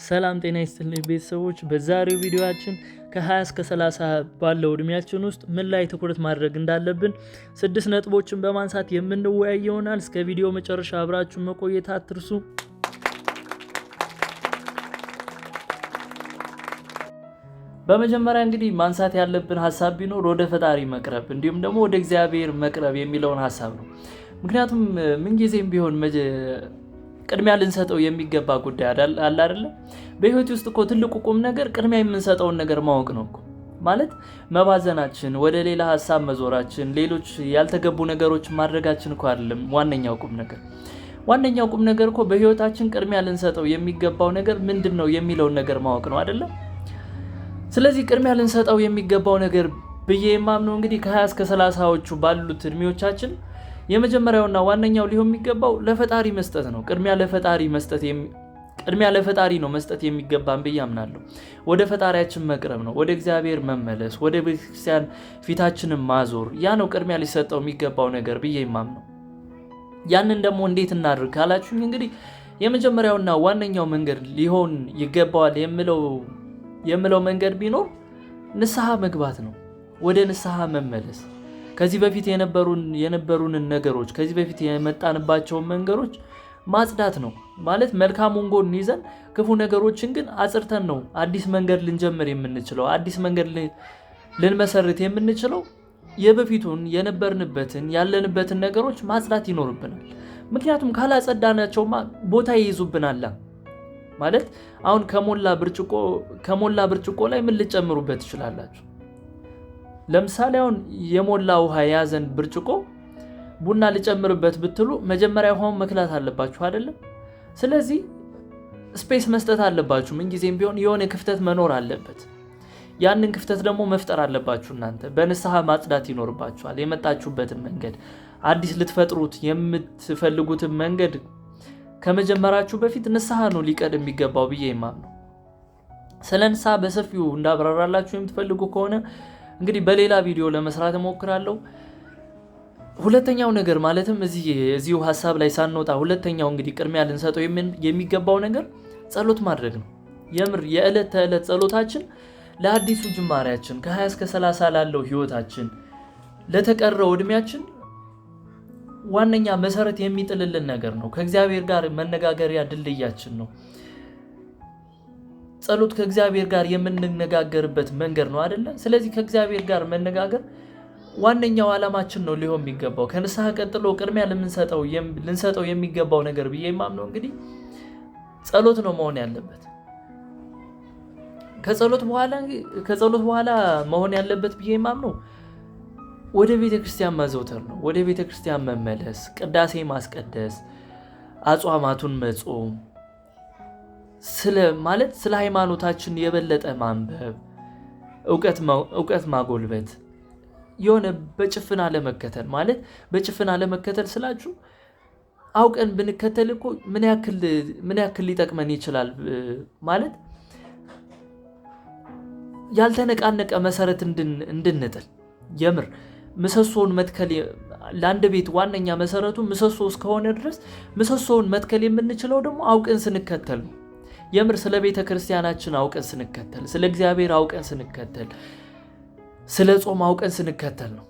ሰላም ጤና ይስጥልኝ ቤተሰቦች። በዛሬው ቪዲዮአችን ከ20 እስከ 30 ባለው እድሜያችን ውስጥ ምን ላይ ትኩረት ማድረግ እንዳለብን 6 ነጥቦችን በማንሳት የምንወያይ ይሆናል። እስከ ቪዲዮ መጨረሻ አብራችሁን መቆየት አትርሱ። በመጀመሪያ እንግዲህ ማንሳት ያለብን ሀሳብ ቢኖር ወደ ፈጣሪ መቅረብ እንዲሁም ደግሞ ወደ እግዚአብሔር መቅረብ የሚለውን ሀሳብ ነው። ምክንያቱም ምንጊዜም ቢሆን ቅድሚያ ልንሰጠው የሚገባ ጉዳይ አለ አይደለ? በህይወት ውስጥ እኮ ትልቁ ቁም ነገር ቅድሚያ የምንሰጠውን ነገር ማወቅ ነው እኮ። ማለት መባዘናችን፣ ወደ ሌላ ሀሳብ መዞራችን፣ ሌሎች ያልተገቡ ነገሮች ማድረጋችን እኮ አይደለም ዋነኛው ቁም ነገር። ዋነኛው ቁም ነገር እኮ በህይወታችን ቅድሚያ ልንሰጠው የሚገባው ነገር ምንድን ነው የሚለውን ነገር ማወቅ ነው አይደለ? ስለዚህ ቅድሚያ ልንሰጠው የሚገባው ነገር ብዬ የማምነው እንግዲህ ከ20 እስከ 30ዎቹ ባሉት እድሜዎቻችን የመጀመሪያውና ዋነኛው ሊሆን የሚገባው ለፈጣሪ መስጠት ነው። ቅድሚያ ለፈጣሪ ነው መስጠት የሚገባን ብዬ አምናለሁ። ወደ ፈጣሪያችን መቅረብ ነው፣ ወደ እግዚአብሔር መመለስ፣ ወደ ቤተክርስቲያን ፊታችንን ማዞር፣ ያ ነው ቅድሚያ ሊሰጠው የሚገባው ነገር ብዬ የማምነው። ያንን ደግሞ እንዴት እናድርግ ካላችሁኝ እንግዲህ የመጀመሪያውና ዋነኛው መንገድ ሊሆን ይገባዋል የምለው መንገድ ቢኖር ንስሐ መግባት ነው። ወደ ንስሐ መመለስ፣ ከዚህ በፊት የነበሩንን ነገሮች፣ ከዚህ በፊት የመጣንባቸውን መንገዶች ማጽዳት ነው። ማለት መልካሙን ጎን ይዘን ክፉ ነገሮችን ግን አጽርተን ነው አዲስ መንገድ ልንጀምር የምንችለው፣ አዲስ መንገድ ልንመሰርት የምንችለው። የበፊቱን የነበርንበትን ያለንበትን ነገሮች ማጽዳት ይኖርብናል። ምክንያቱም ካላጸዳናቸውማ ቦታ ይይዙብናል። ማለት አሁን ከሞላ ብርጭቆ ላይ ምን ልጨምሩበት ትችላላችሁ? ለምሳሌ አሁን የሞላ ውሃ የያዘን ብርጭቆ ቡና ልጨምርበት ብትሉ መጀመሪያ ውሃውን መክላት አለባችሁ አይደለም? ስለዚህ space መስጠት አለባችሁ። ምንጊዜም ቢሆን የሆነ ክፍተት መኖር አለበት። ያንን ክፍተት ደግሞ መፍጠር አለባችሁ እናንተ። በንስሐ ማጽዳት ይኖርባችኋል። የመጣችሁበትን መንገድ፣ አዲስ ልትፈጥሩት የምትፈልጉትን መንገድ ከመጀመራችሁ በፊት ንስሐ ነው ሊቀድም የሚገባው ብዬ የማምነው። ስለ ንስሐ በሰፊው እንዳብራራላችሁ የምትፈልጉ ከሆነ እንግዲህ በሌላ ቪዲዮ ለመስራት እሞክራለሁ። ሁለተኛው ነገር ማለትም እዚሁ ሀሳብ ላይ ሳንወጣ ሁለተኛው እንግዲህ ቅድሚያ ልንሰጠው የሚገባው ነገር ጸሎት ማድረግ ነው። የምር የዕለት ተዕለት ጸሎታችን ለአዲሱ ጅማሬያችን፣ ከ20 እስከ 30 ላለው ህይወታችን፣ ለተቀረው እድሜያችን ዋነኛ መሰረት የሚጥልልን ነገር ነው። ከእግዚአብሔር ጋር መነጋገሪያ ድልድያችን ነው። ጸሎት ከእግዚአብሔር ጋር የምንነጋገርበት መንገድ ነው አይደለ? ስለዚህ ከእግዚአብሔር ጋር መነጋገር ዋነኛው ዓላማችን ነው ሊሆን የሚገባው። ከንስሐ ቀጥሎ ቅድሚያ ልንሰጠው የሚገባው ነገር ብዬ የማምነው እንግዲህ ጸሎት ነው መሆን ያለበት። ከጸሎት በኋላ መሆን ያለበት ብዬ የማምነው ወደ ቤተ ክርስቲያን ማዘውተር ነው። ወደ ቤተ ክርስቲያን መመለስ፣ ቅዳሴ ማስቀደስ፣ አጽዋማቱን መጾም፣ ስለ ሃይማኖታችን የበለጠ ማንበብ፣ እውቀት ማጎልበት፣ የሆነ በጭፍን አለመከተል። ማለት በጭፍን አለመከተል ስላችሁ አውቀን ብንከተል እኮ ምን ያክል ሊጠቅመን ይችላል። ማለት ያልተነቃነቀ መሰረት እንድንጥል፣ የምር ምሰሶውን መትከል፣ ለአንድ ቤት ዋነኛ መሰረቱ ምሰሶ እስከሆነ ድረስ ምሰሶውን መትከል የምንችለው ደግሞ አውቀን ስንከተል ነው። የምር ስለ ቤተ ክርስቲያናችን አውቀን ስንከተል፣ ስለ እግዚአብሔር አውቀን ስንከተል፣ ስለ ጾም አውቀን ስንከተል ነው።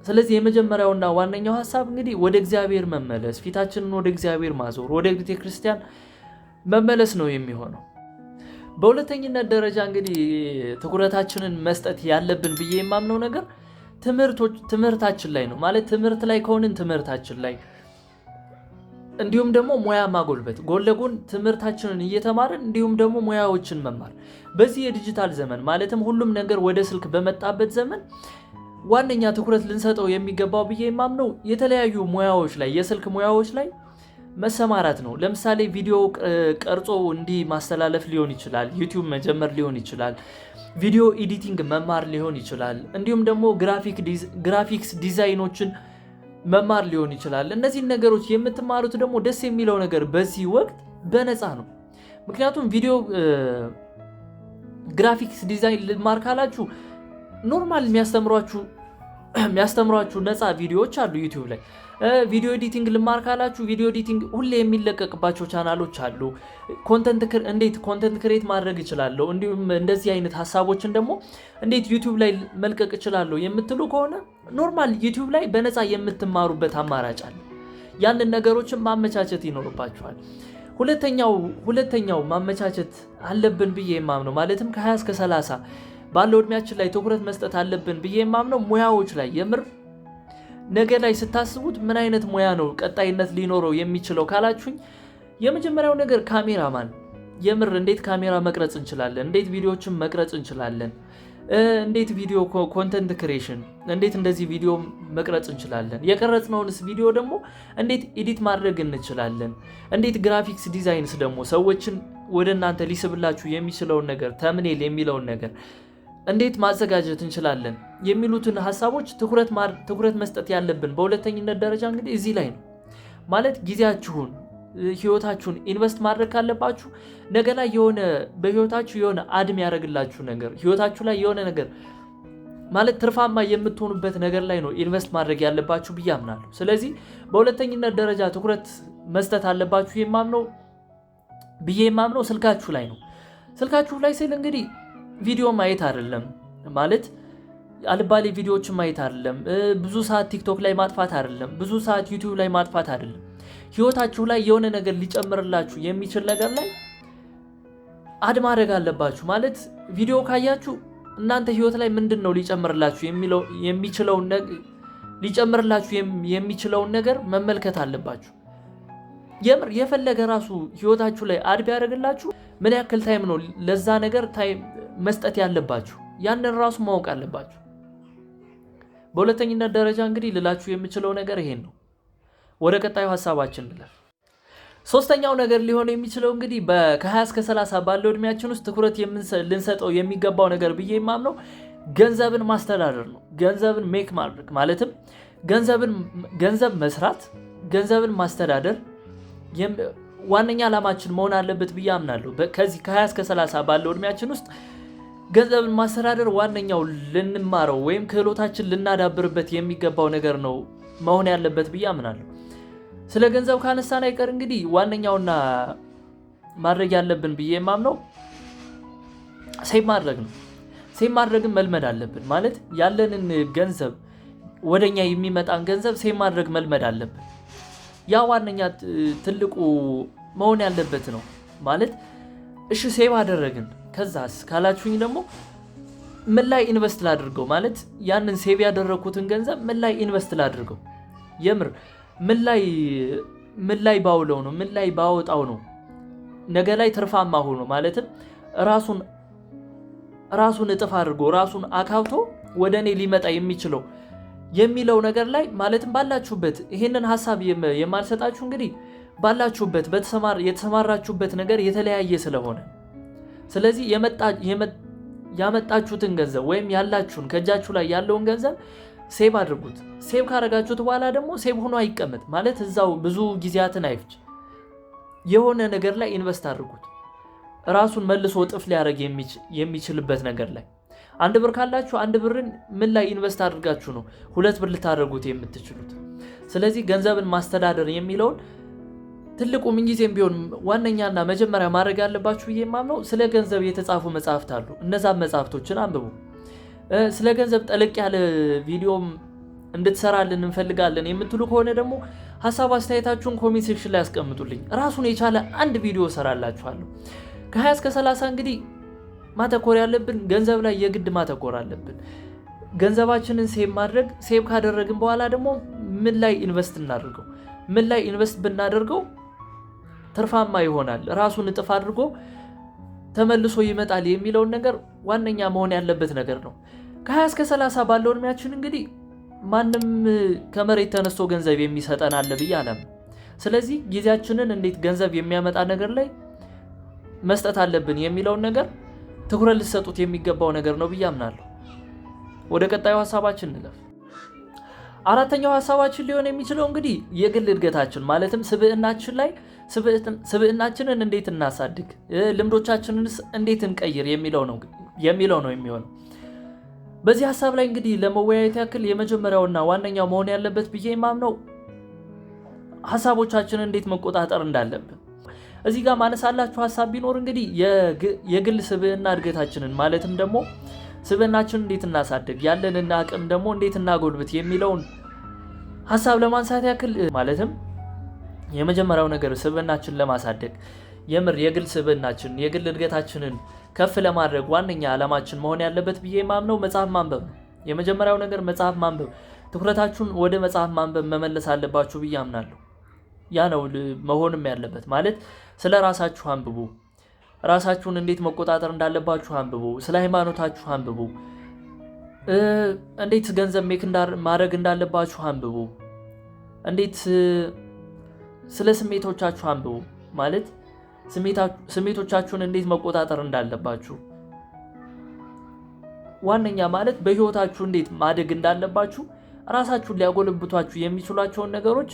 ስለዚህ የመጀመሪያውና ዋነኛው ሀሳብ እንግዲህ ወደ እግዚአብሔር መመለስ፣ ፊታችንን ወደ እግዚአብሔር ማዞር፣ ወደ ቤተ ክርስቲያን መመለስ ነው የሚሆነው። በሁለተኝነት ደረጃ እንግዲህ ትኩረታችንን መስጠት ያለብን ብዬ የማምነው ነገር ትምህርታችን ላይ ነው። ማለት ትምህርት ላይ ከሆንን ትምህርታችን ላይ፣ እንዲሁም ደግሞ ሙያ ማጎልበት፣ ጎን ለጎን ትምህርታችንን እየተማርን እንዲሁም ደግሞ ሙያዎችን መማር። በዚህ የዲጂታል ዘመን ማለትም ሁሉም ነገር ወደ ስልክ በመጣበት ዘመን ዋነኛ ትኩረት ልንሰጠው የሚገባው ብዬ የማምነው የተለያዩ ሙያዎች ላይ፣ የስልክ ሙያዎች ላይ መሰማራት ነው። ለምሳሌ ቪዲዮ ቀርጾ እንዲህ ማስተላለፍ ሊሆን ይችላል፣ ዩቲዩብ መጀመር ሊሆን ይችላል፣ video editing መማር ሊሆን ይችላል፣ እንዲሁም ደግሞ ግራፊክስ ዲዛይኖችን መማር ሊሆን ይችላል። እነዚህን ነገሮች የምትማሩት ደግሞ ደስ የሚለው ነገር በዚህ ወቅት በነፃ ነው። ምክንያቱም ቪዲዮ graphics design ልማር ካላችሁ normal የሚያስተምሯችሁ የሚያስተምሯችሁ ነፃ ቪዲዮዎች አሉ YouTube ላይ። Video editing ልማር ካላችሁ video editing ሁሌ የሚለቀቅባቸው ቻናሎች አሉ። እንዴት content create ማድረግ እችላለሁ፣ እንዲሁም እንደዚህ አይነት ሀሳቦችን ደግሞ እንዴት YouTube ላይ መልቀቅ እችላለሁ የምትሉ ከሆነ normal YouTube ላይ በነፃ የምትማሩበት አማራጭ አለ። ያንን ነገሮችን ማመቻቸት ይኖርባችኋል። ሁለተኛው ማመቻቸት አለብን ብዬ የማምነው፣ ማለትም ከ20 እስከ 30 ባለው እድሜያችን ላይ ትኩረት መስጠት አለብን ብዬ የማምነው ሙያዎች ላይ። የምር ነገ ላይ ስታስቡት ምን አይነት ሙያ ነው ቀጣይነት ሊኖረው የሚችለው ካላችሁኝ፣ የመጀመሪያው ነገር ካሜራማን። የምር እንዴት ካሜራ መቅረጽ እንችላለን? እንዴት ቪዲዮዎችን መቅረጽ እንችላለን? እንዴት video content creation፣ እንዴት እንደዚህ ቪዲዮ መቅረጽ እንችላለን? የቀረጽነውንስ ቪዲዮ ደግሞ እንዴት edit ማድረግ እንችላለን? እንዴት graphics designs ደግሞ ሰዎችን ወደ እናንተ ሊስብላችሁ የሚችለውን ነገር፣ thumbnail የሚለውን ነገር እንዴት ማዘጋጀት እንችላለን የሚሉትን ሀሳቦች ትኩረት መስጠት ያለብን በሁለተኝነት ደረጃ እንግዲህ እዚህ ላይ ነው። ማለት ጊዜያችሁን፣ ህይወታችሁን invest ማድረግ ካለባችሁ ነገ ላይ የሆነ በህይወታችሁ የሆነ add የሚያደርግላችሁ ነገር፣ ህይወታችሁ ላይ የሆነ ነገር፣ ማለት ትርፋማ የምትሆኑበት ነገር ላይ ነው invest ማድረግ ያለባችሁ ብዬ አምናለሁ። ስለዚህ በሁለተኝነት ደረጃ ትኩረት መስጠት አለባችሁ ብዬ የማምነው ስልካችሁ ላይ ነው። ስልካችሁ ላይ ስል እንግዲህ ቪዲዮ ማየት አይደለም፣ ማለት አልባሌ ቪዲዮዎችን ማየት አይደለም፣ ብዙ ሰዓት TikTok ላይ ማጥፋት አይደለም፣ ብዙ ሰዓት YouTube ላይ ማጥፋት አይደለም። ህይወታችሁ ላይ የሆነ ነገር ሊጨምርላችሁ የሚችል ነገር ላይ add ማድረግ አለባችሁ። ማለት ቪዲዮ ካያችሁ እናንተ ህይወት ላይ ምንድን ነው ሊጨምርላችሁ የሚችለውን ነገር መመልከት አለባችሁ። የምር የፈለገ ራሱ ህይወታችሁ ላይ add ቢያደርግላችሁ ምን ያክል time ነው ለዛ ነገር time መስጠት ያለባችሁ? ያንን ራሱ ማወቅ አለባችሁ። በሁለተኝነት ደረጃ እንግዲህ ልላችሁ የምችለው ነገር ይሄን ነው። ወደ ቀጣዩ ሀሳባችን እንለፍ። ሶስተኛው ነገር ሊሆን የሚችለው እንግዲህ ከ20 እስከ 30 ባለው እድሜያችን ውስጥ ትኩረት ልንሰጠው የሚገባው ነገር ብዬ የማምነው ገንዘብን ማስተዳደር ነው። ገንዘብን make ማድረግ፣ ማለትም ገንዘብ መስራት፣ ገንዘብን ማስተዳደር ዋነኛ ዓላማችን መሆን አለበት ብዬ አምናለሁ። ከዚህ ከ20 እስከ 30 ባለው እድሜያችን ውስጥ ገንዘብን ማስተዳደር ዋነኛው ልንማረው ወይም ክህሎታችን ልናዳብርበት የሚገባው ነገር ነው መሆን ያለበት ብዬ አምናለሁ። ስለ ገንዘብ ካነሳን አይቀር እንግዲህ ዋነኛውና ማድረግ ያለብን ብዬ የማምነው save ማድረግ ነው። Save ማድረግን መልመድ አለብን። ማለት ያለንን ገንዘብ፣ ወደኛ የሚመጣን ገንዘብ save ማድረግ መልመድ አለብን። ያ ዋነኛ ትልቁ መሆን ያለበት ነው። ማለት እሺ save አደረግን፣ ከዛስ ካላችሁኝ ደግሞ ምን ላይ invest ላድርገው? ማለት ያንን save ያደረግኩትን ገንዘብ ምን ላይ invest ላድርገው? የምር ምን ላይ ባውለው ነው፣ ምን ላይ ባወጣው ነው ነገ ላይ ትርፋማ ሆኖ፣ ማለትም ራሱን እጥፍ አድርጎ፣ ራሱን አካብቶ ወደ እኔ ሊመጣ የሚችለው የሚለው ነገር ላይ። ማለትም ባላችሁበት፣ ይሄንን ሀሳብ የማልሰጣችሁ እንግዲህ ባላችሁበት የተሰማራችሁበት ነገር የተለያየ ስለሆነ፣ ስለዚህ ያመጣችሁትን ገንዘብ ወይም ያላችሁን ከእጃችሁ ላይ ያለውን ገንዘብ save አድርጉት። Save ካረጋችሁት በኋላ ደግሞ save ሆኖ አይቀመጥ፣ ማለት እዛው ብዙ ጊዜያትን አይፍጅ። የሆነ ነገር ላይ invest አድርጉት። ራሱን መልሶ እጥፍ ሊያደርግ የሚችልበት ነገር ላይ። 1 ብር ካላችሁ 1 ብርን ምን ላይ invest አድርጋችሁ ነው 2 ብር ልታደርጉት የምትችሉት? ስለዚህ ገንዘብን ማስተዳደር የሚለውን ትልቁ ምንጊዜም ቢሆን ዋነኛና መጀመሪያ ማድረግ ያለባችሁ ብዬ የማምነው፣ ስለ ገንዘብ የተጻፉ መጽሐፍት አሉ። እነዛን መጽሐፍቶችን አንብቡ። ስለ ገንዘብ ጠለቅ ያለ ቪዲዮም እንድትሰራልን እንፈልጋለን የምትሉ ከሆነ ደግሞ ሀሳብ አስተያየታችሁን comment section ላይ ያስቀምጡልኝ። ራሱን የቻለ አንድ ቪዲዮ እሰራላችኋለሁ። ከ20 እስከ 30 እንግዲህ ማተኮር ያለብን ገንዘብ ላይ የግድ ማተኮር አለብን። ገንዘባችንን save ማድረግ፣ save ካደረግን በኋላ ደግሞ ምን ላይ invest እናድርገው? ምን ላይ invest ብናደርገው ትርፋማ ይሆናል፣ ራሱን እጥፍ አድርጎ ተመልሶ ይመጣል የሚለውን ነገር ዋነኛ መሆን ያለበት ነገር ነው። ከ20 እስከ 30 ባለው እድሜያችን እንግዲህ ማንም ከመሬት ተነስቶ ገንዘብ የሚሰጠን አለ ብዬ አላምንም። ስለዚህ ጊዜያችንን እንዴት ገንዘብ የሚያመጣ ነገር ላይ መስጠት አለብን የሚለውን ነገር ትኩረት ልትሰጡት የሚገባው ነገር ነው ብዬ አምናለሁ። ወደ ቀጣዩ ሀሳባችን እንለፍ። አራተኛው ሀሳባችን ሊሆን የሚችለው እንግዲህ የግል እድገታችን፣ ማለትም ስብዕናችን ላይ፣ ስብዕናችንን እንዴት እናሳድግ፣ ልምዶቻችንንስ እንዴት እንቀይር የሚለው ነው የሚሆነው። በዚህ ሀሳብ ላይ እንግዲህ ለመወያየት ያክል የመጀመሪያውና ዋነኛው መሆን ያለበት ብዬ የማምነው ሀሳቦቻችንን እንዴት መቆጣጠር እንዳለብን። እዚህ ጋር ማነሳላችሁ ሀሳብ ቢኖር እንግዲህ የግል ስብዕና እድገታችንን፣ ማለትም ደግሞ ስብዕናችንን እንዴት እናሳድግ፣ ያለንን አቅም ደግሞ እንዴት እናጎልብት የሚለውን ሀሳብ ለማንሳት ያክል፣ ማለትም የመጀመሪያው ነገር ስብዕናችንን ለማሳደግ፣ የምር የግል ስብዕናችንን፣ የግል እድገታችንን ከፍ ለማድረግ ዋነኛ ዓላማችን መሆን ያለበት ብዬ የማምነው መጽሐፍ ማንበብ ነው። የመጀመሪያው ነገር መጽሐፍ ማንበብ፣ ትኩረታችሁን ወደ መጽሐፍ ማንበብ መመለስ አለባችሁ ብዬ አምናለሁ። ያ ነው መሆንም ያለበት። ማለት ስለ ራሳችሁ አንብቡ፣ ራሳችሁን እንዴት መቆጣጠር እንዳለባችሁ አንብቡ፣ ስለ ሃይማኖታችሁ አንብቡ፣ እንዴት ገንዘብ make ማድረግ እንዳለባችሁ አንብቡ፣ እንዴት ስለ ስሜቶቻችሁ አንብቡ፣ ማለት ስሜቶቻችሁን እንዴት መቆጣጠር እንዳለባችሁ፣ ዋነኛ ማለት በህይወታችሁ እንዴት ማደግ እንዳለባችሁ፣ ራሳችሁን ሊያጎለብቷችሁ የሚችሏቸውን ነገሮች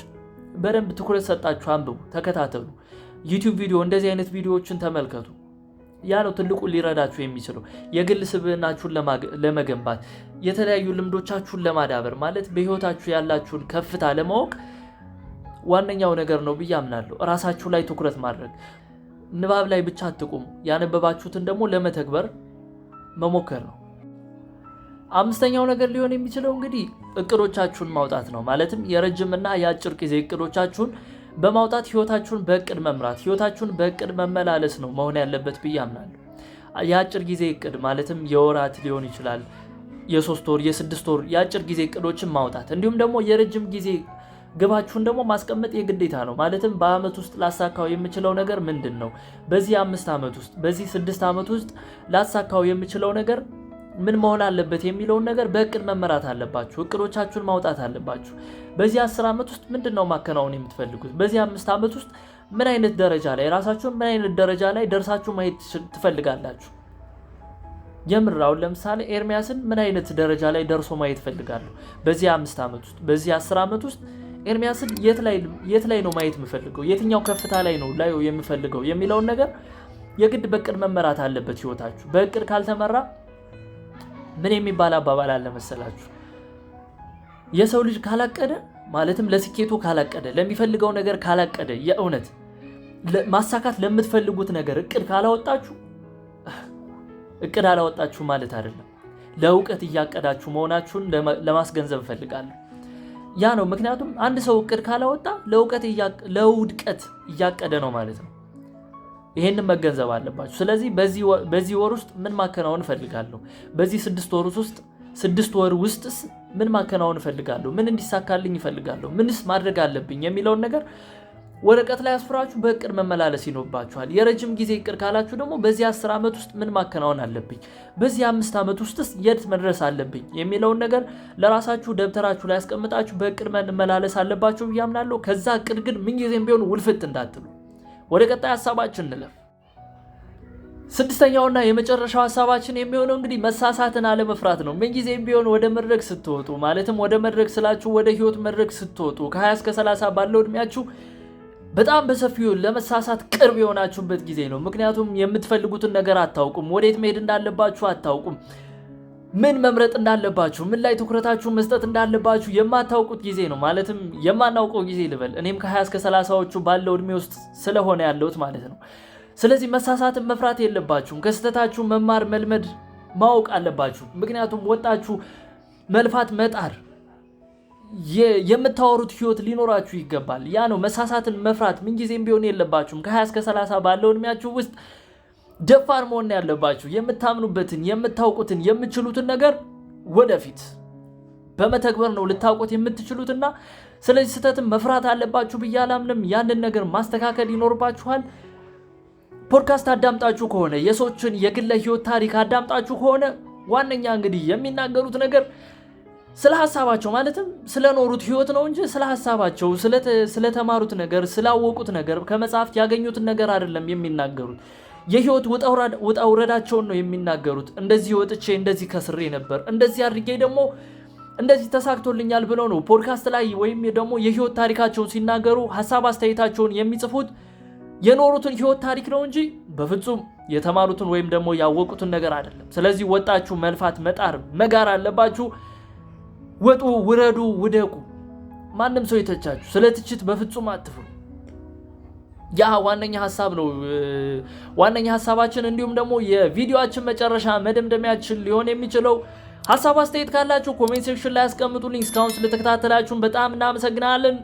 በደንብ ትኩረት ሰጣችሁ አንብቡ፣ ተከታተሉ። YouTube ቪዲዮ፣ እንደዚህ አይነት ቪዲዮዎችን ተመልከቱ። ያ ነው ትልቁ ሊረዳችሁ የሚችለው፣ የግል ስብዕናችሁን ለመገንባት፣ የተለያዩ ልምዶቻችሁን ለማዳበር፣ ማለት በህይወታችሁ ያላችሁን ከፍታ ለማወቅ ዋነኛው ነገር ነው ብዬ አምናለሁ። ራሳችሁ ላይ ትኩረት ማድረግ፣ ንባብ ላይ ብቻ አትቁሙ። ያነበባችሁትን ደግሞ ለመተግበር መሞከር ነው። አምስተኛው ነገር ሊሆን የሚችለው እንግዲህ እቅዶቻችሁን ማውጣት ነው። ማለትም የረጅምና የአጭር ጊዜ እቅዶቻችሁን በማውጣት ህይወታችሁን በእቅድ መምራት፣ ህይወታችሁን በእቅድ መመላለስ ነው መሆን ያለበት ብዬ አምናለሁ። የአጭር ጊዜ እቅድ ማለትም የወራት ሊሆን ይችላል፣ የ3 ወር፣ የ6 ወር የአጭር ጊዜ እቅዶችን ማውጣት፣ እንዲሁም ደግሞ የረጅም ጊዜ ግባችሁን ደግሞ ማስቀመጥ የግዴታ ነው። ማለትም በአመት ውስጥ ላሳካው የምችለው ነገር ምንድን ነው? በዚህ 5 ዓመት ውስጥ፣ በዚህ 6 ዓመት ውስጥ ላሳካው የምችለው ነገር ምን መሆን አለበት የሚለውን ነገር በእቅድ መመራት አለባችሁ። እቅዶቻችሁን ማውጣት አለባችሁ። በዚህ 10 ዓመት ውስጥ ምንድን ነው ማከናወን የምትፈልጉት? በዚህ 5 ዓመት ውስጥ ምን አይነት ደረጃ ላይ ራሳችሁን፣ ምን አይነት ደረጃ ላይ ደርሳችሁ ማየት ትፈልጋላችሁ? የምር አሁን ለምሳሌ ኤርሚያስን ምን አይነት ደረጃ ላይ ደርሶ ማየት እፈልጋለሁ? በዚህ 5 ዓመት ውስጥ፣ በዚህ 10 ዓመት ውስጥ ኤርሚያስን የት ላይ ነው ማየት የምፈልገው? የትኛው ከፍታ ላይ ነው ላይ የምፈልገው የሚለውን ነገር የግድ በእቅድ መመራት አለበት ህይወታችሁ። በእቅድ ካልተመራ ምን የሚባል አባባል አለ መሰላችሁ? የሰው ልጅ ካላቀደ፣ ማለትም ለስኬቱ ካላቀደ፣ ለሚፈልገው ነገር ካላቀደ፣ የእውነት ማሳካት ለምትፈልጉት ነገር እቅድ ካላወጣችሁ፣ እቅድ አላወጣችሁ ማለት አይደለም፣ ለእውቀት እያቀዳችሁ መሆናችሁን ለማስገንዘብ እፈልጋለሁ። ያ ነው። ምክንያቱም አንድ ሰው እቅድ ካላወጣ ለእውቀት ለውድቀት እያቀደ ነው ማለት ነው። ይሄንን መገንዘብ አለባችሁ። ስለዚህ በዚህ ወር ውስጥ ምን ማከናወን እፈልጋለሁ? በዚህ 6 ወር ውስጥስ ምን ማከናወን እፈልጋለሁ? ምን እንዲሳካልኝ እፈልጋለሁ? ምንስ ማድረግ አለብኝ የሚለውን ነገር ወረቀት ላይ አስፍራችሁ በእቅድ መመላለስ ይኖርባችኋል። የረጅም ጊዜ እቅድ ካላችሁ ደግሞ በዚህ 10 ዓመት ውስጥ ምን ማከናወን አለብኝ፣ በዚህ 5 ዓመት ውስጥስ የት መድረስ አለብኝ የሚለውን ነገር ለራሳችሁ ደብተራችሁ ላይ ያስቀምጣችሁ በእቅድ መመላለስ አለባችሁ ብዬ አምናለሁ። ከዛ እቅድ ግን ምንጊዜም ቢሆን ውልፍት እንዳትሉ። ወደ ቀጣይ ሀሳባችን እንለፍ። ስድስተኛውና የመጨረሻው ሀሳባችን የሚሆነው እንግዲህ መሳሳትን አለመፍራት ነው። ምንጊዜም ቢሆን ወደ መድረክ ስትወጡ፣ ማለትም ወደ መድረክ ስላችሁ ወደ ህይወት መድረክ ስትወጡ፣ ከ20 እስከ 30 ባለው እድሜያችሁ በጣም በሰፊው ለመሳሳት ቅርብ የሆናችሁበት ጊዜ ነው። ምክንያቱም የምትፈልጉትን ነገር አታውቁም። ወዴት መሄድ እንዳለባችሁ አታውቁም። ምን መምረጥ እንዳለባችሁ፣ ምን ላይ ትኩረታችሁ መስጠት እንዳለባችሁ የማታውቁት ጊዜ ነው። ማለትም የማናውቀው ጊዜ ልበል። እኔም ከ20 እስከ 30ዎቹ ባለው እድሜ ውስጥ ስለሆነ ያለሁት ማለት ነው። ስለዚህ መሳሳትን መፍራት የለባችሁም። ከስህተታችሁ መማር፣ መልመድ፣ ማወቅ አለባችሁ። ምክንያቱም ወጣችሁ መልፋት፣ መጣር፣ የምታወሩት ህይወት ሊኖራችሁ ይገባል። ያ ነው፣ መሳሳትን መፍራት ምንጊዜም ቢሆን የለባችሁም። ከ20 እስከ 30 ባለው እድሜያችሁ ውስጥ ደፋር መሆን ያለባችሁ፣ የምታምኑበትን፣ የምታውቁትን፣ የምትችሉትን ነገር ወደፊት በመተግበር ነው ልታውቁት የምትችሉትና ስለዚህ ስህተትን መፍራት አለባችሁ ብዬ አላምንም። ያንን ነገር ማስተካከል ይኖርባችኋል። ፖድካስት አዳምጣችሁ ከሆነ፣ የሰዎችን የግለ ህይወት ታሪክ አዳምጣችሁ ከሆነ፣ ዋነኛ እንግዲህ የሚናገሩት ነገር ስለ ሀሳባቸው፣ ማለትም ስለኖሩት ህይወት ነው እንጂ ስለ ሀሳባቸው፣ ስለተማሩት ነገር፣ ስላወቁት ነገር፣ ከመጽሐፍት ያገኙትን ነገር አይደለም የሚናገሩት። የህይወት ውጣ ውረዳቸውን ነው የሚናገሩት። እንደዚህ ወጥቼ እንደዚህ ከስሬ ነበር፣ እንደዚህ አድርጌ ደግሞ እንደዚህ ተሳክቶልኛል ብለው ነው ፖድካስት ላይ ወይም ደግሞ የህይወት ታሪካቸውን ሲናገሩ ሀሳብ አስተያየታቸውን የሚጽፉት። የኖሩትን ህይወት ታሪክ ነው እንጂ በፍጹም የተማሩትን ወይም ደግሞ ያወቁትን ነገር አይደለም። ስለዚህ ወጣችሁ መልፋት፣ መጣር፣ መጋር አለባችሁ። ወጡ፣ ውረዱ፣ ውደቁ። ማንም ሰው የተቻችሁ፣ ስለ ትችት በፍጹም አትፍሩ። ያ ዋነኛ ሀሳብ ነው፣ ዋነኛ ሀሳባችን እንዲሁም ደግሞ የቪዲዮአችን መጨረሻ መደምደሚያችን ሊሆን የሚችለው። ሀሳብ አስተያየት ካላችሁ comment section ላይ ያስቀምጡልኝ። እስካሁን ስለተከታተላችሁን በጣም እናመሰግናለን።